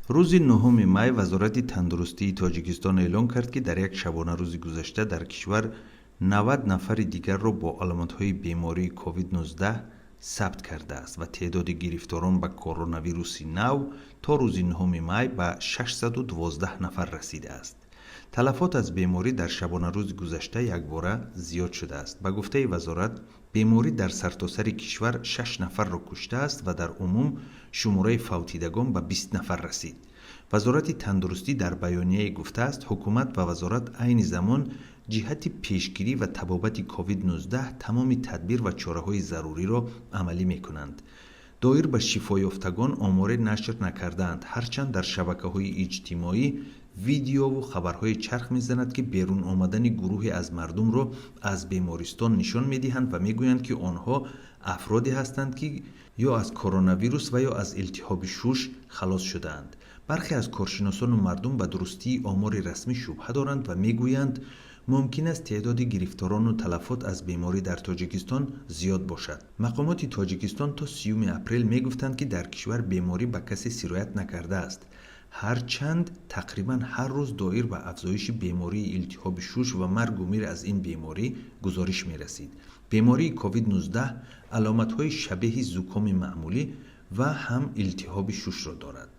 Рӯзи 9 май Вазорати тандурустии Тоҷикистон эълон кард, ки дар як шабонарӯзи гузашта дар кишвар 90 нафари дигарро бо аломатҳои бемории COVID-19 сабт кардааст ва теъдоди гирифторон ба коронавируси нав то рӯзи 9 май ба 612 нафар расидааст. Талафот аз беморӣ дар шабонарӯзи гузашта якбора зиёд шудааст. Ба гуфтаи вазорат, беморӣ дар сартосари кишвар шаш нафарро куштааст ва дар умум шумораи фавтидагон ба 20 нафар расид. Вазорати тандурустӣ дар баёнияе гуфтааст, ҳукумат ва вазорат айни замон ҷиҳати пешгирӣ ва табобати COVID-19 тамоми тадбир ва чораҳои заруриро амалӣ мекунанд. Доир ба шифоёфтагон оморе нашр накардаанд, ҳарчанд дар шабакаҳои иҷтимоӣ видеову хабарҳое чарх мезанад, ки берун омадани гурӯҳе аз мардумро аз бемористон нишон медиҳанд ва мегӯянд, ки онҳо афроде ҳастанд, ки ё аз коронавирус ва ё аз илтиҳоби шуш халос шудаанд. Бархе аз коршиносону мардум ба дурустии омори расмӣ шубҳа доранд ва мегӯянд, мумкин аст теъдоди гирифторону талафот аз беморӣ дар Тоҷикистон зиёд бошад. Мақомоти Тоҷикистон то 30 апрел мегуфтанд, ки дар кишвар беморӣ ба касе сироят накардааст, ҳарчанд тақрибан ҳар рӯз доир ба афзоиши бемории илтиҳоби шуш ва маргу мир аз ин беморӣ гузориш мерасид. Бемории COVID-19 аломатҳои шабеҳи зукоми маъмулӣ ва ҳам илтиҳоби шушро дорад.